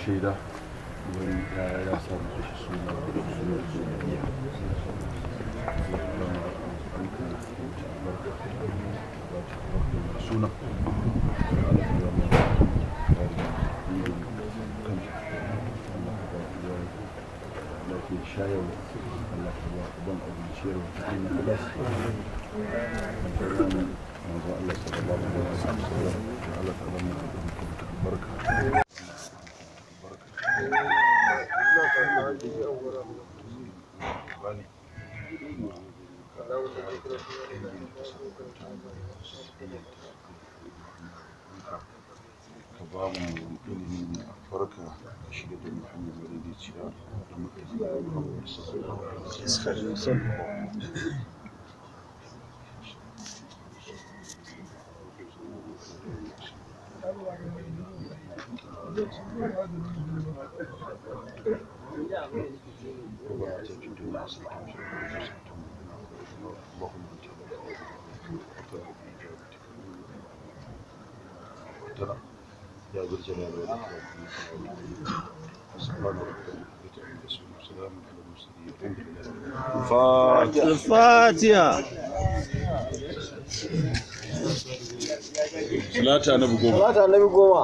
Shaida wani ya samu kashi suna suna lafiyar shayarwa Allah ka ba ban abin ciyarwa ta hanyar halas manzo Allah sallallahu alaihi wasallam Allah ta ba mu albarka. Ka ba mu ilimi mai albarka, ka shiga da mu hanyar madaidaiciya da muka yi Muhammad sallallahu alaihi wasallam. يا ذا الجلال والإكرام، سبحان ربك رب العزة عما يصفون وسلام على المرسلين، الحمد لله. الفاتحة. صلاة النبي goma. صلاة النبي goma.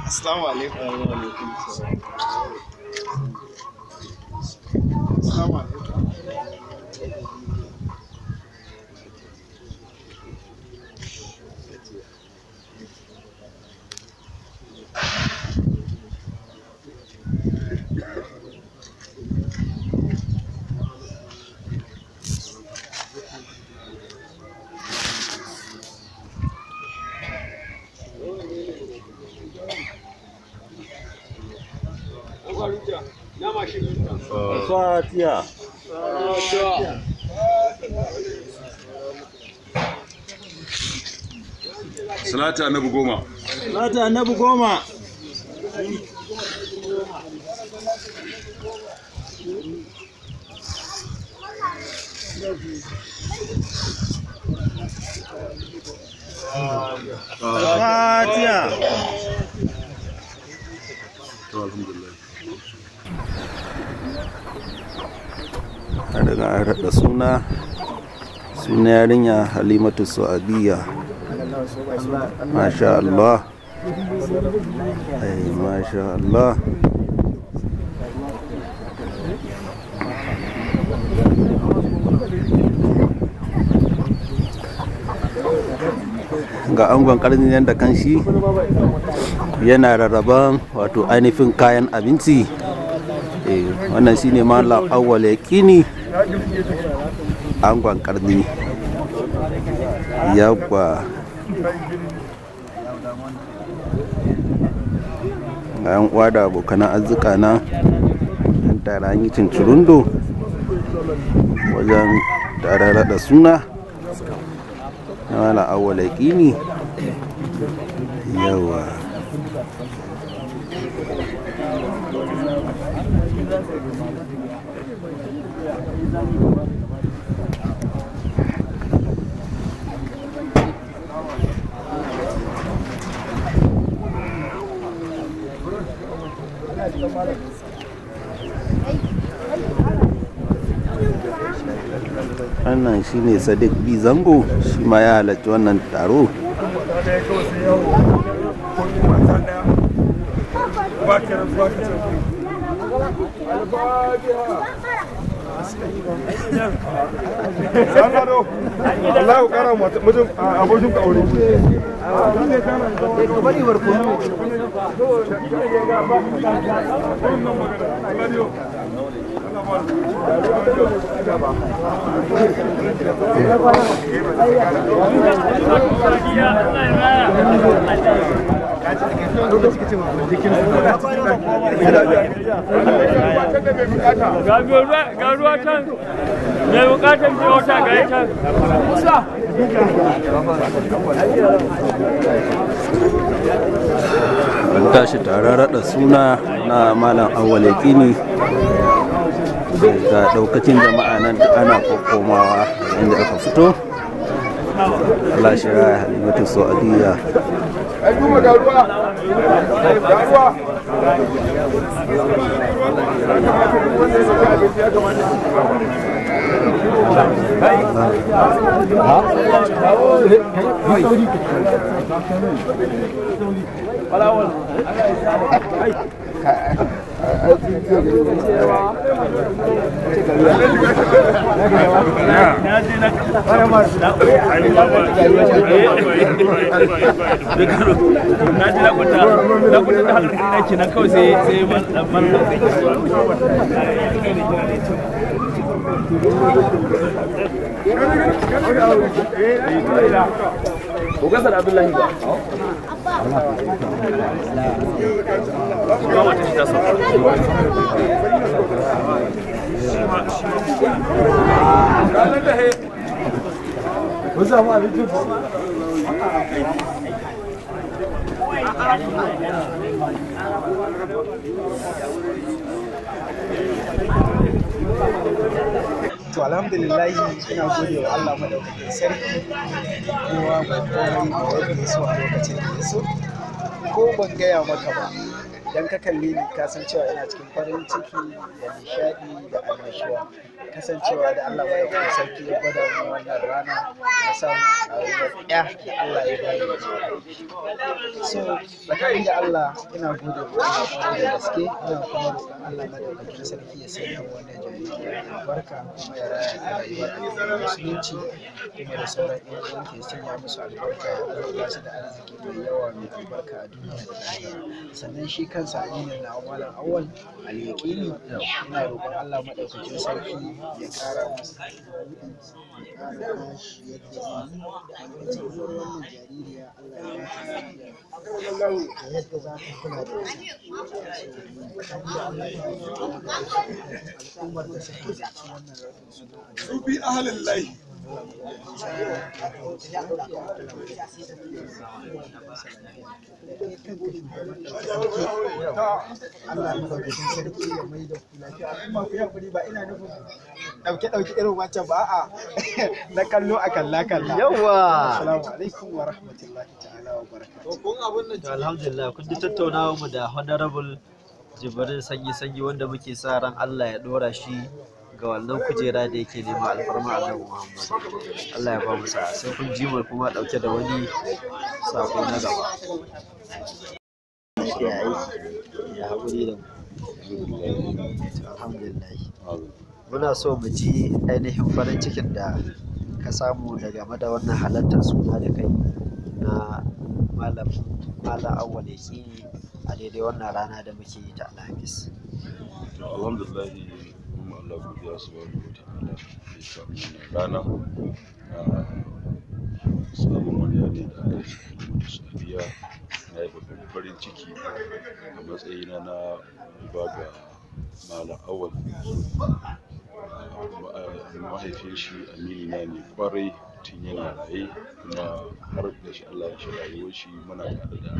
Assalamu alaikum. Assalamu alaikum. Fatiha. Salatu annabi goma. Salatu annabi goma. Fatiha. To alhamdulillah. An riga an raɗa suna suna yarinya Halimatu Su'adiyya. Masha Allah. Ai masha Allah. Ga angon karni nan da kanshi yana rarraban wato ainihin kayan abinci. Wannan shine Malam Awwal Yaqini angon karni. Yawwa. Ga yan uwa da abokan arzika na an tara an yi cincirundo wajen tare raɗa suna na Malam Awwal Yaqini. Yawwa. Wannan shine Sadiq B Zango, shi ma ya halarci wannan taro. Allah kara mutum abokin ka aure. Ga ruwa can, mai bukatar biyo wata ga can. An tashi taron raɗa suna na Malam Awwal Yakini ga ɗaukacin jama'a nan duk ana kokkomawa inda aka fito. Allah shi raya Halimatu Sa'adiyya. Ai kuma ga ruwa. Ga ruwa. Na ji na kwanta da halarci ɗaki na kawai sai man Bugasar Abdullahi ba. To alhamdulillahi ina gode wa Allah madaukakin sarki kowa mai komai da wanda ya so a lokacin da ya so. Ko ban gaya maka ba, idan ka kalle ni ka san cewa ina cikin farin ciki da nishaɗi da annashuwa. Kasancewa da Allah madaukakin sarki ya gwada min wannan rana na samun ƙaruwar ƴa da Allah ya bani. So tsakani da Allah ina gode wa Allah ƙwarai da gaske, ina kuma roƙon Allah madaukakin sarki ya sanya wa wannan jaririya albarka kuma ya raya ta rayuwar addinin musulunci kuma da sauran ƴan uwanta ya sanya musu albarka ya azurta su da arziki mai yawa mai albarka a duniya da lahira. Sannan shi kansa aminin nawa Malam Awwal Al-Yaqini ina roƙon Allah madaukakin sarki ya ƙara masa buɗi ya ƙara bashi yadda zai yi wanda ita uwar wannan jaririya Allah ya ba ta lafiya da yadda za ta kula da ita. So tsakani da Allah ina roƙon al'ummar da suka halarci wannan raɗin suna a Su bi ahalin lahi. Allah madaukakin sarki ya mai da ku lafiya. Al'umma ku yi hakuri, ba ina nufin ɗauke ɗauke irin wancan ba, a'a, na kallo a kalla kalla. Yawwa! Assalamu alaikum wa rahmatullahi ta'ala wa barakatuh. To alhamdulillah kun ji tattaunawa mu da Honorable Jibrin Sanyi Sanyi wanda muke sa ran Allah ya dora shi ga wannan kujera da yake nema alfarma Annabi Muhammad. Allah ya ba mu sa'a, sai kun ji mu kuma dauke da wani sako na gaba. Ya aiki ya haƙuri da mu. To alhamdulillah. Muna so mu ji ainihin farin cikin da ka samu da game da wannan halartar suna da kai na Malam Malam Awwal Yakini a daidai wannan rana da muke yi ta Alhamis. To alhamdulillah kuma Allah godiya subhanahu wa ta'ala da ya kawo wannan rana na samun wani yare da aka yi Halimatu Sa'adiyya. Na yi babban farin ciki a matsayina na uba ga Malam Awwal. Mahaifin shi aminina ne kwarai tun yana raye, kuma har da shi Allah ya shi rayuwar shi muna tare da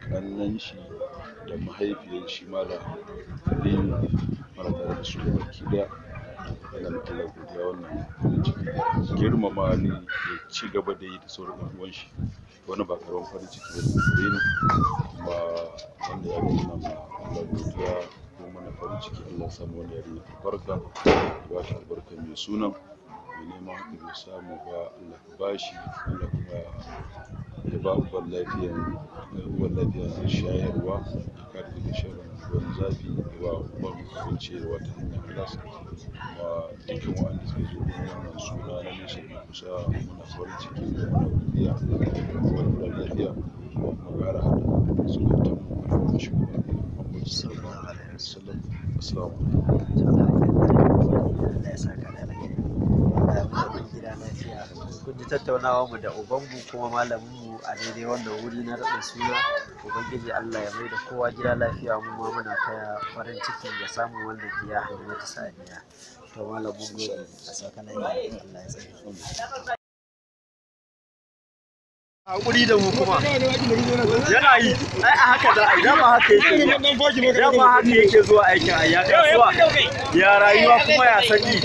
ƙannen shi da mahaifiyar shi Malam Aliyu, muna tare da su baki ɗaya. Ina ma Allah godiya wannan farin ciki da girmama ni ya ci gaba da yi da sauran ƴan uwan shi. Wannan ba ƙaramin farin ciki bane gare ni, kuma wanda ya nuna ma Allah godiya kuma muna farin ciki Allah ya sa ma wannan yarinya albarka, ya ba shi albarka mai sunan. Mai neman haka bai samu ba Allah ka ba shi, Allah kuma ya ba uban lafiyan uwan lafiyan shayarwa, ya kare daga sharrin Ruwan zafi, ya ba uban abinci wata hanyar halas. Kuma dukkan waɗanda suka zo wurin wannan suna na nesa da kusa, muna farin ciki, muna godiya. Allah ya kai kowa gida lafiya, kuma ƙara haɗa zukatan mu alfarmar shugaba Muhammad sallallahu alaihi wasallam. Assalamu alaikum. Allah ya saka da alkhairi. Allah ya mai gida lafiya. Kun ji tattaunawa mu da ubanmu kuma malaminmu a daidai wannan wuri na raɗin suna. Ubangiji Allah ya mai da kowa gida lafiya, mu ma muna taya farin ciki da samun wannan gida Halimatu Sadiya. To malam, mun gode, a saka lafiya, Allah ya tsare. Hakuri da mu kuma yana yi ai, a haka za a yi, dama haka yake zuwa, dama haka yake zuwa aikin ai. Ya kasuwa, ya rayuwa, kuma ya saki,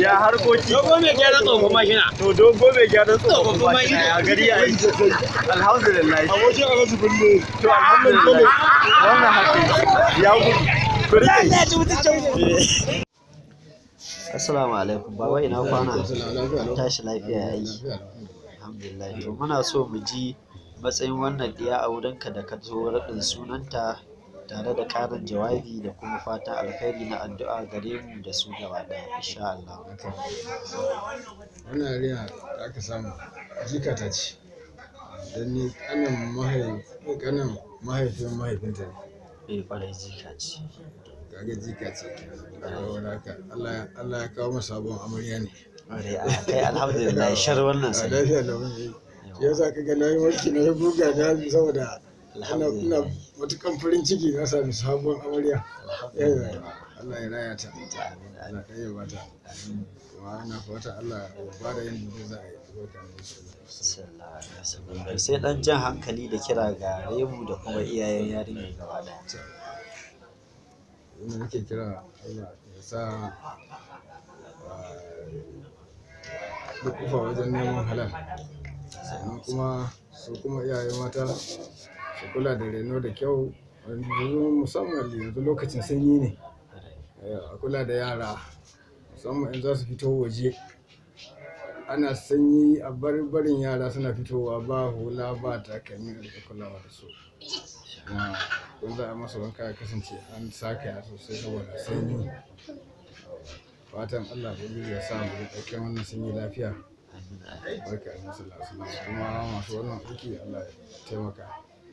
ya harkoki? Dogo mai gyaran tsofaffin mashina. To, dogo mai gyaran tsofaffin mashina, ya gari, ya aiki? Alhamdulillah. Abokin Alhaji Bello. To, alhamdulillah, wannan haka ya gudu. Ku rike. Assalamu alaikum baba, ina kwana? An tashi lafiya, ya aiki? Alhamdulillah. To, muna so mu ji matsayin wannan ɗiya a wurinka da ka zo raɗin sunanta, tare da ƙarin jawabi da kuma fatan alkhairi na addu'a gare mu da su gaba ɗaya, insha Allah. Wannan yarinya da aka samu jikata ce, don ni kanin mahaifin mahaifinta ne. Eh, ƙwarai, jika ce. Kaga jika ce. Saboda haka Allah ya kawo masa sabon amarya ne. Ƙwarai, a kai alhamdulillah, shar wannan A sani. lafiya da wani shi yasa kaga na yi wanki, na yi guga na saboda ina Alhamdulillah. matukan farin ciki na sami sabon amarya. Alhamdulillah. Allah ya raya ta. Amin. Allah ya ɗaya ta. Kuma ana fata Allah ya bada yin da za a yi barka da Sallallahu alaihi wasallam. To, sai ɗan jan hankali da kira ga mu da kuma iyayen yarinyar gaba ɗaya. Inda nake kira, Allah ya sa duk kufa wajen neman halal, sannan kuma su kuma iyaye mata su kula da reno da kyau. Yanzu musamman yanzu lokacin sanyi ne, a kula da yara, musamman in za su fito waje ana sanyi, a bar barin yara suna fitowa ba hula ba takalmi, a rika kulawa da su. Kuma in za a masa wanka ya kasance an sakaya sosai saboda sanyi. Fatan Allah ubangiji ya sa mu ɗauke wannan sanyi lafiya. Barka da sallah. Kuma masu wannan aiki, Allah ya taimaka.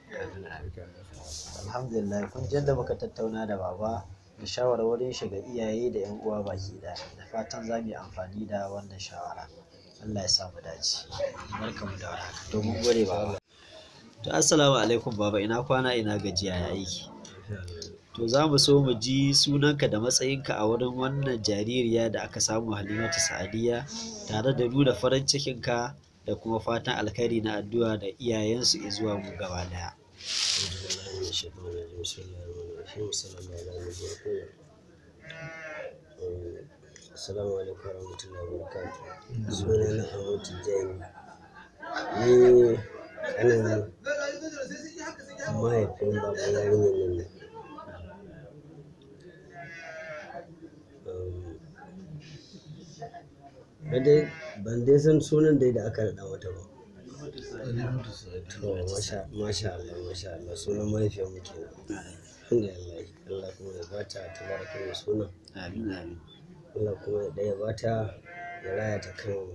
Barka da sallah. Alhamdulillah, kun ji yadda muka tattauna da baba da shawarwarin shi ga iyaye da 'yan uwa baki ɗaya, da fatan za mu yi amfani da wannan shawara. Allah ya sa mu dace. Barkamu da warhaka. To, mun gode baba. To, assalamu alaikum baba, ina kwana, ina gajiya, ya aiki? To, za mu so mu ji sunanka da matsayinka a wurin wannan jaririya da aka samu Halimatu Sa'adiya, tare da nuna farin cikinka da kuma fatan alkhairi na addu'a da iyayensu zuwa mu gaba ɗaya. Assalamu alaikum warahmatullahi wabarakatuh. Suna na Ahmad Tijjani. Ni kanin mahaifin baban yarinyar nan ne. Na dai ban dai san sunan dai da aka raɗa mata ba. To, masha masha Allah, masha Allah, sunan mahaifiyar mu kenan. Alhamdulillah, Allah kuma ya bata tabaraka mai sunan. Amin, amin. Allah kuma ya ɗaya bata, ya raya ta kan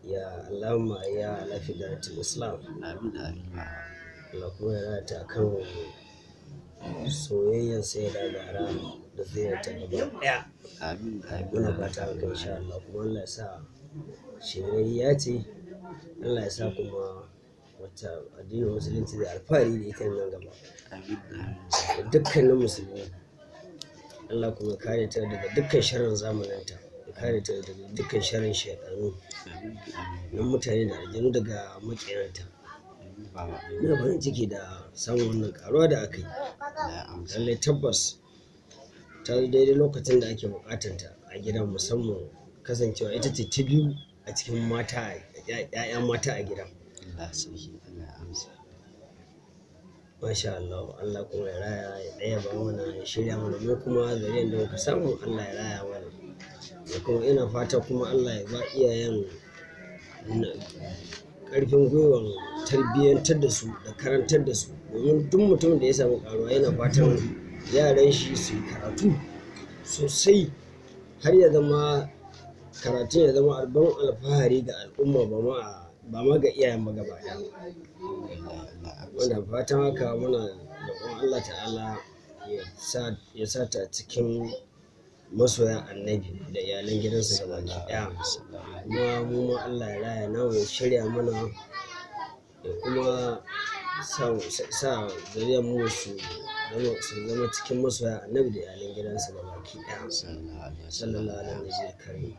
ya Allahumma ya ala fidaratul Islam. Amin, amin baba. Allah kuma ya raya ta kan soyayyar sai da gara da ziyarta gaba ɗaya. Amin, amin. Muna fata haka insha Allah, kuma Allah ya sa shiryayya ce, Allah ya sa kuma wacce addinin musulunci zai alfahari da ita nan gaba. Amin, amin. Da dukkanin musulmi. Allah kuma ya kare ta daga dukkan sharrin zamaninta, ya kare ta daga dukkan sharrin shaidanu Amin, amin. na mutane da aljanu, daga maƙiyanta. Amin baba. Ina farin ciki da samun wannan karuwa da aka yi. Allah ya amsa. Lallai tabbas ta zo daidai lokacin da ake bukatanta a gidan, musamman kasancewa ita ce ta biyu a cikin mata, 'ya'ya mata a gidan. Allah sarki, Allah ya amsa. Masha Allah, Allah kuma ya raya, ya ɗaya ba mana, ya shirya mana, mu kuma zariyar da muka samu Allah ya raya mana. Da kuma ina fata kuma Allah ya ba iyayen ƙarfin gwiwan tarbiyyantar da su da karantar da su, domin duk mutumin da ya samu karuwa yana fatan yaran shi su yi karatu sosai har ya zama karatun ya zama abin alfahari ga al'umma, ba ma ga iyayen ba gaba ɗaya. Wanda fatan haka muna roƙon Allah ta'ala ya sa ta cikin masoya annabi da iyalan gidansa gabaki ɗaya. Kuma mu ma Allah ya raya namu, ya shirya mana, ya kuma sa zuriyar mu su zama cikin masoya annabi da iyalan gidansa gabaki ɗaya. Sallallahu alaihi wa karim.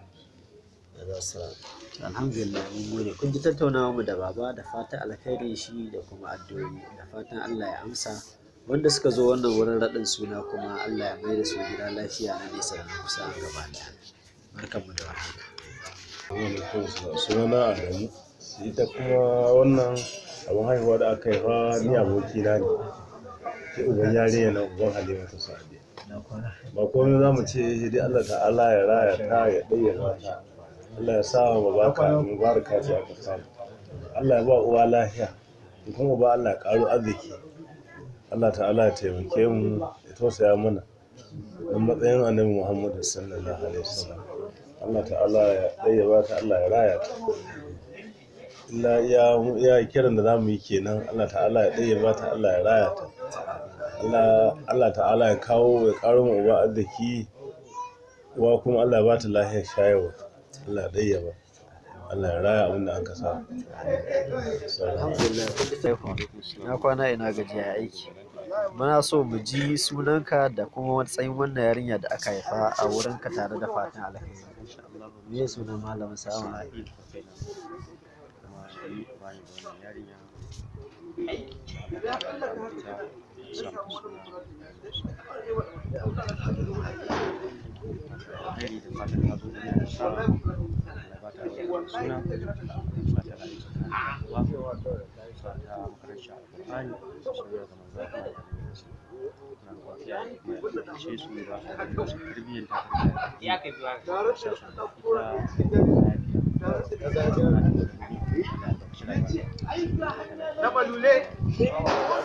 Alhamdulillah, mun gode. Kun ji tattaunawa mu da baba da fatan alkhairi shi da kuma addu'o'i da fatan Allah ya amsa. Wanda suka zo wannan wurin raɗin suna kuma Allah ya mai da su gida lafiya, na nesa da na kusa gaba ɗaya. Barkanmu da warhaka. Sunana Adamu. Ita kuma wannan abin haihuwa da aka haifa, ni abokina ne, shi uban yarinya na, uban Halimatu Sa'adiya. Ba komai za mu ce shi dai Allah ta'ala ya raya ta, ya ɗayyana ta. Allah ya sa wa mubaraka ce aka samu. Allah ya ba uwa lafiya, kuma ba Allah ya ƙaro arziki. Allah ta'ala ya taimake mu, ya tausaya mana don matsayin annabi Muhammad sallallahu alaihi wasallam. Allah ta'ala ya ɗayyaba ta, Allah ya raya ta. Illa iya kiran da zamu yi kenan. Allah ta'ala ya ɗayyaba ta, Allah ya raya ta. Allah ta'ala ya kawo ya ƙaro mu uba arziki, uwa kuma Allah ya ba ta lafiyar shayarwa. Allah ya ɗayyaba, Allah ya raya abin da aka samu. Alhamdulillah. Na kwana, ina gajiya, ya aiki? Muna so mu ji sunanka da kuma matsayin wannan yarinya da aka haifa a wurinka tare da fatan alkhairi. Me sunan malamin? Salamu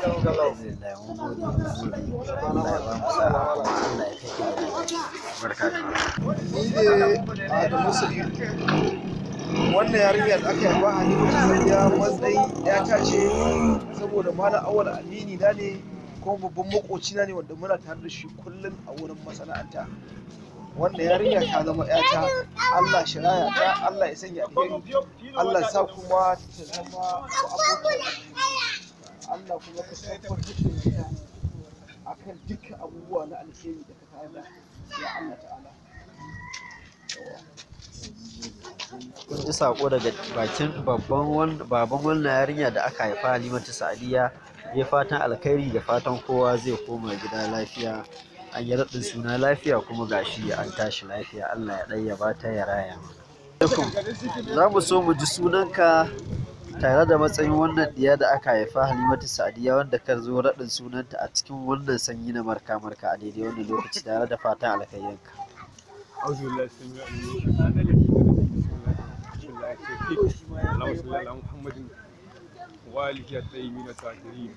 Alhamdulillah, mun gode, mun gode. Allah ya ba mu sa'a kuma Allah ya kai ki gida lafiya. Barka da Ni ne Adamu Sa'idu. Wannan yarinya da aka haifa, Halimatu Sadiya, matsayin ƴata ce, saboda Malam Awal amini na ne kuma babban makoci na ne wanda muna tare da shi kullum a wurin masana'anta. Wannan yarinya ta zama ƴata. Allah shi raya ta, Allah ya sanya alheri, Allah ya sa kuma ta zama abokin. Allah kuma ka tabbatar da ita akan dukkan abubuwa na alheri da ka tanada, ya Allah ta'ala. Kun ji sako daga bakin babban baban wannan yarinya da aka haifa, Halimatu Sa'adiya. Ya fatan alkhairi da fatan kowa zai koma gida lafiya. An yi raɗin suna lafiya kuma gashi an tashi lafiya. Allah ya ɗayyaba ta, ya raya. Za mu so mu ji sunanka tare da matsayin wannan ɗiya da aka haifa, Halimatu Sa'adiya, wanda ka zo raɗin sunanta a cikin wannan sanyi na marka-marka a daidai wannan lokaci, tare da fatan alkhairinka. أعوذ بالله السميع العليم. بسم الله التوفيق. اللهم صل على محمد وآله الطيبين الطاهرين.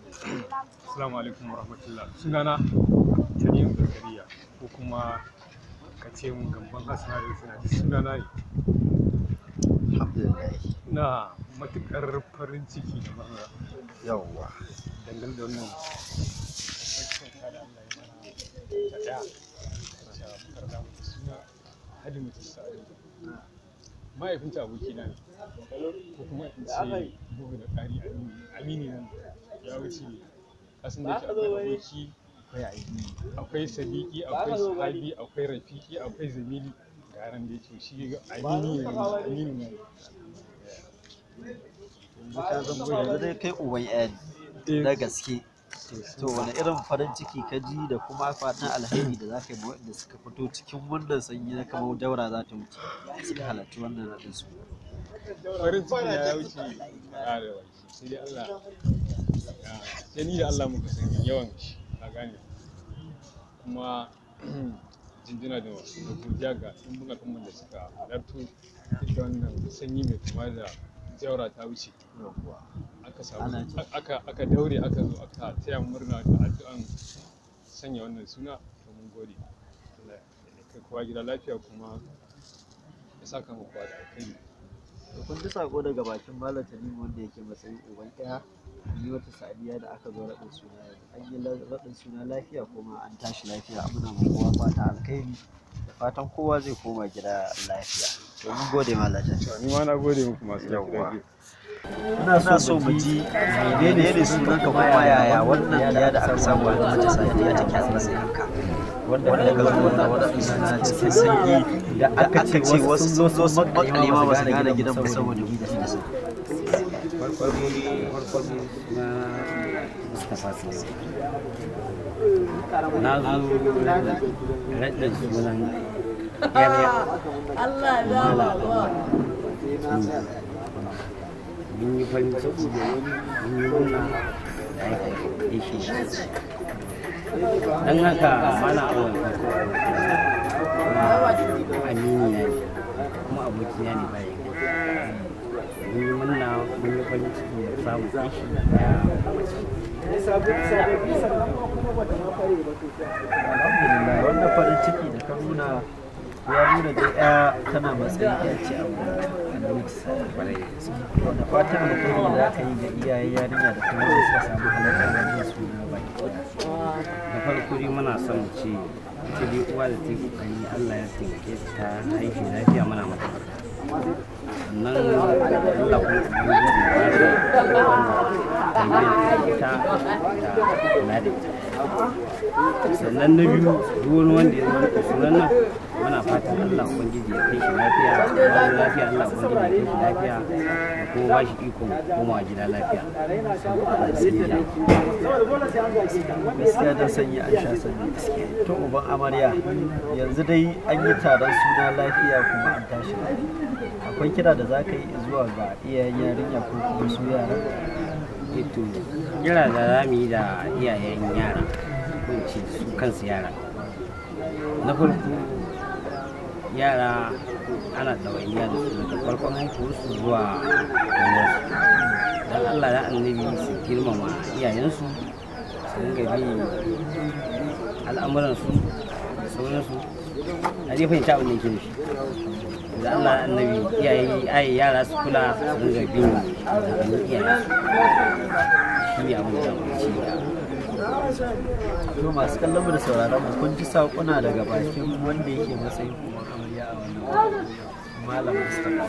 السلام عليكم ورحمة الله. Sunana Tanimu Zakariya, ko kuma ka ce mun Gamban Hassana da Suna, duk sunana ne. Alhamdulillah. Na matuƙar farin ciki da murna. Yawwa. Dangane da wannan kyauta da Allah ya mana ta ɗaya, wacce muka raɗa mata suna Halimatu Sa'adu. Mahaifinta abokina ne, ko kuma in ce bugu da ƙari amini nan ya wuce kasan da yake akwai aboki, akwai sadiki, akwai sahabi, akwai rafiki, akwai zamili, ga nan da yake shi amini ne, amini ne. Yanzu dai kai uban ƴa ne na gaske. To, wani irin farin ciki ka ji da kuma fatan alheri da za ka yi ma waɗanda suka fito cikin wannan sanyi na kamar daura za ta wuce suka halarci wannan raɗin su? Farin ciki na ya wuce faɗa da baki, sai dai Allah sai ni da Allah muka san yawan shi, ka gane. Kuma jinjina da godiya ga ɗumbin al'ummar da suka halarto duk da wannan sanyi mai kama da jaura ta wuce, aka samu aka daure aka zo aka taya mu murna da addu'an sanya wannan suna. To mun gode, Allah ya kai kowa gida lafiya kuma ya saka mu kowa da alkhairi. To kun ji sako daga bakin Malam Tanimu wanda yake matsayin uban ɗaya Halimatu Sa'adiya da aka zo raɗin suna yanzu. An yi raɗin suna lafiya kuma an tashi lafiya. Muna ma kowa fata alkhairi da fatan kowa zai koma gida lafiya. To mun gode, Malam Tanimu. Ni ma na gode muku masu Yawwa. lafiya. Muna so mu ji menene sunan ka, kuma yaya wannan iya da aka samu Halimatu Sa'adiya take a matsayin ka, wanda ka zo wannan raɗin suna cikin sanyi da aka ce wasu sun zo sun makale ma ba su gane gidan ba saboda gida da sanyi. Farkon na Mustapha Suleiman, na zo raɗin sunan yar Malam. Mun yi farin ciki, mun yi murna da aka shi. Don haka Malam Awal farko kuma amini na ne, kuma abokina ne. Bayan mun yi murna, mun yi farin ciki da samun ishi ya mace. Alhamdulillah, wannan farin ciki da ka nuna ya nuna dai ya tana matsayin ya ce a wurin. Wanda fatan alkhairi da aka yi ga iyayen yarinya da kuma wanda suka samu halartar wannan suna baki ɗaya? Da farko dai muna son mu ce ita dai uwa da ta yi kokari Allah ya taimake ta haifi lafiya, muna mata barka. Sannan Allah kuma ubangiji ya ba ta tarbiyyar ita da kula da ita. Sannan na biyu, duk wani wanda ya zo da sunan nan, muna fatan Allah ubangiji ya kai shi lafiya, ya lafiya, Allah ubangiji ya kai shi lafiya da kuma ba shi ikon komawa gida lafiya. Gaskiya don sanyi an sha sanyi. To uban amarya, yanzu dai an yi taron suna lafiya kuma an tashi lafiya. Akwai kira da za ka yi zuwa ga iyayen yarinya ko kuma su yaran? To, kira da za mu yi da iyayen yara, ko in ce su kansu yara, na farko yara ana ɗawainiya da su daga farkon haihuwarsu zuwa rayuwarsu. Don Allah da annabi su girmama iyayensu, su dinga bi al'amuransu da sauransu. A dai fahimci abin da yake nufi da Allah da annabi, iyaye ai yara su kula, su dinga bin umarnin iyayensu. Shi ne abin da za mu ce. To masu kallon mu da sauraron mu, kun ji saƙuna daga bakin wanda yake matsayin uban amarya a wannan Malam Mustapha.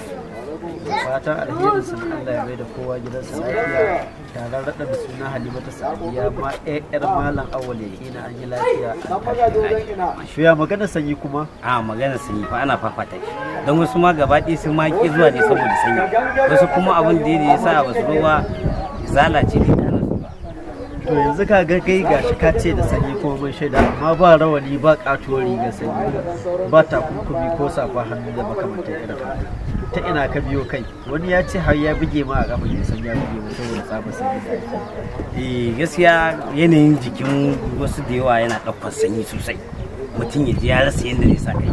Da fatan alherin sun Allah ya mai da kowa gidansa lafiya. Taron raɗa da suna Halimatu Sa'adiya ma ƴar Malam Awwal Yakina an yi lafiya, an tashi lafiya. To ya magana sanyi kuma? A magana sanyi fa ana fafata shi, don wasu ma gaba ɗaya sun ma ƙi zuwa ne saboda sanyi. Wasu kuma abin da ya sa ba su zo ba, zala ce ne ta hana su ba. To yanzu ka ga kai gashi ka ce da sanyi kuma mun shaida, amma ba rawani, ba katuwar rigar sanyi, ba takunkumi ko safa hannu da makamantan irin haka. Ta ina ka biyo kai? Wani ya ce har ya buge ma a kafa, bai san ya buge ba saboda tsabar sanyi da ake. Eh, gaskiya yanayin jikin wasu da yawa yana ɗaukar sanyi sosai, mutum ya ji ya rasa yadda zai sa kai.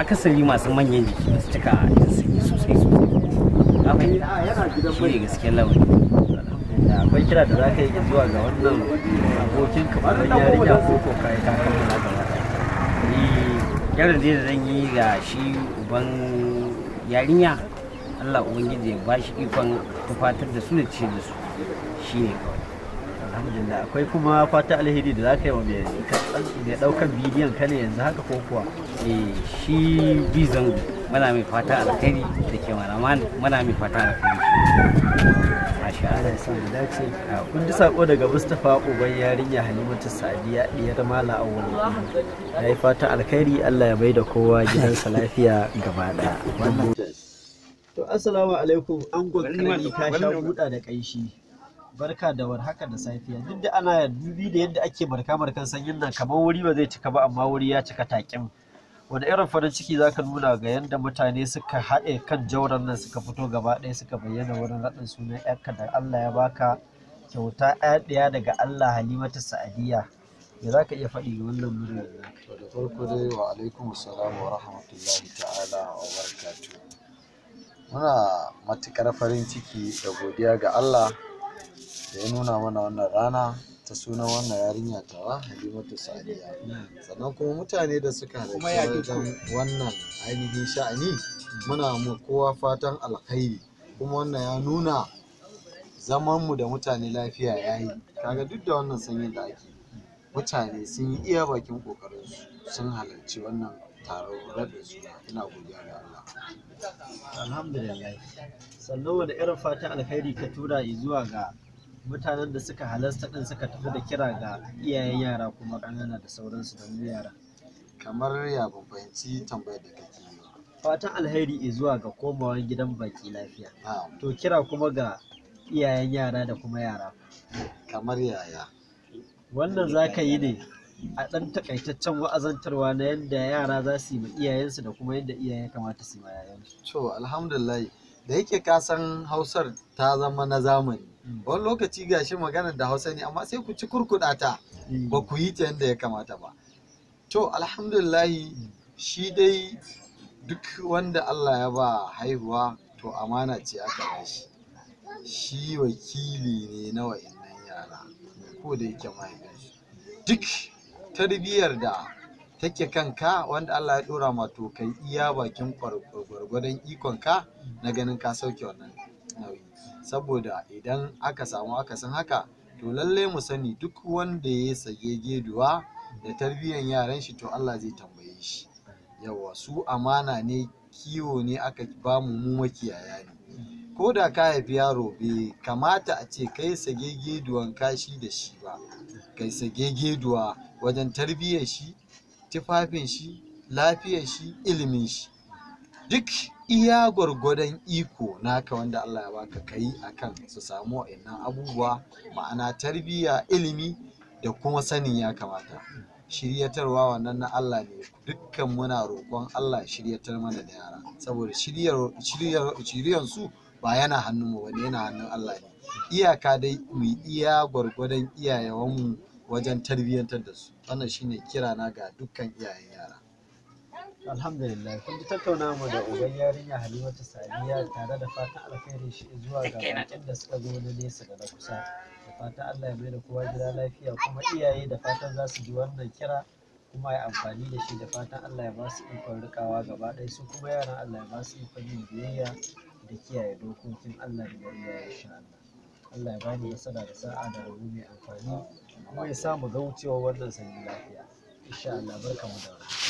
Akasari masu manyan jiki ba su cika jin sanyi sosai sosai. Ka fahimta? Shi ne gaskiyar lamari. Alhamdulillah, akwai kira da za ka yi zuwa ga wannan abokin ka uban yarinya ko ko kai ka kammala gaba ɗaya? Eh, kiran dai da zan yi ga shi uban yarinya, Allah ubangiji ya ba shi ikon tufatar da su da ciyar da su, shi ne kawai. Alhamdulillah, akwai kuma fata alheri da za ka yi wa mai ɗaukan bidiyon ka ne yanzu haka ko kuwa? Eh, shi bizan muna mai fata alkhairi da ke mana, muna mai fata alkhairi. Masha Allah ya sa mu dace. Kun ji sako daga Mustapha uban yarinya Halimatu Sadiya diyar Malam Awwal. Ya yi fatan alkhairi, Allah ya bai da kowa gidansa lafiya gaba daya. To assalamu alaikum, angon karami, ka sha buɗa da ƙanshi. Barka da warhaka da safiya. Duk da ana dubi da yadda ake marka markan sanyin nan, kamar wuri ba zai cika ba, amma wuri ya cika taƙim. Wani irin farin ciki zaka nuna ga yadda mutane suka haɗe kan jauran nan, suka fito gaba ɗaya, suka bayyana wurin raɗin sunan yarka da Allah ya baka kyauta ɗaya daga Allah, Halimatu Sa'adiyya? Me za ka iya faɗi ga wannan muryar naka? To da farko dai, wa alaikum salam wa rahmatullahi ta'ala wa barakatuh. Muna matuƙar farin ciki da godiya ga Allah da ya nuna mana wannan rana. Ta sunan wannan yarinya tawa Halimatu Sadiya. Sannan kuma mutane da suka halarci wajen wannan ainihin sha'ani, muna mu kowa fatan alkhairi. Kuma wannan ya nuna zamanmu da mutane lafiya yayi. Kaga duk da wannan sanyin da ake, mutane sun yi iya bakin ƙoƙarinsu sun halarci wannan taron raɗin suna. Ina godiya ga Allah. Alhamdulillah. Sannan wani irin fatan alkhairi ka tura zuwa ga mutanen da suka halasta din suka tafi, da kira ga iyayen yara kuma ƙanana da sauransu da mu yara? Kamar ya? Ban fahimci tambayar da kake yi ba. Fatan alheri zuwa ga komawan gidan baki lafiya. Na'am. To, kira kuma ga iyayen yara da kuma yara. Kamar yaya? Wannan za ka yi ne a ɗan takaitaccen wa'azantarwa na yadda yara za su yi ma iyayensu da kuma yadda iyaye kamata su yi ma yayansu. To, alhamdulillah, da yake ka san Hausar ta zama na zamani. Wani lokaci gashi maganar da Hausa ne, amma sai ku ci kurkuɗa ta, ba ku yi ta yadda ya kamata ba. To, alhamdulillah, shi dai duk wanda Allah ya ba haihuwa, to amana ce aka ba shi. Shi wakili ne na wa'innan yara ko da yake mahaifinsu. Duk tarbiyyar da take kanka wanda Allah ya ɗora ma, to kai iya bakin gwargwadon ikonka na ganin ka sauke wannan nauyi. Saboda idan aka samu akasin haka, to lallai mu sani duk wanda ya sage geduwa da tarbiyyar yaran shi, to Allah zai tambaye shi. Yawwa, su amana ne, kiwo ne aka bamu, mu makiyaya ne. Ko da ka haifi yaro, bai kamata a ce kai sagegeduwan kashi da shi ba. Kai sagegeduwa wajen tarbiyyar shi, tufafin shi, lafiyar shi, ilimin shi. Duk iya gwargwadon iko naka wanda Allah ya baka, kayi akan su samu wa'innan abubuwa, ma'ana tarbiyya, ilimi da kuma sanin ya kamata. Shiryatarwa wannan na Allah ne. Dukkan muna roƙon Allah ya shiryatar mana da yara, saboda shiryan su ba yana hannunmu ba ne, yana hannun Allah ne. Iyaka dai mu yi iya gwargwadon iyayenmu wajen tarbiyyantar da su. Wannan shine kirana ga dukkan iyayen yara. Alhamdulillah, kun ji tattauna mu da uban yarinya Halimatu Sadiya, tare da fatan alkhairi shi zuwa ga bakin da suka zo na nesa da na kusa. Da fatan Allah ya mai da kowa gida lafiya, kuma iyaye da fatan za su ji wannan kira kuma ya amfani da shi, da fatan Allah ya ba su ikon rikawa gaba ɗaya. Su kuma yaran, Allah ya ba su ikon yin biyayya da kiyaye dokokin Allah da na iyaye, insha Allah. Allah ya ba mu nasara da sa'a da rabo mai amfani, kuma ya sa mu ga wucewar wannan sanyi lafiya, insha Allah. Barkamu da warhaka.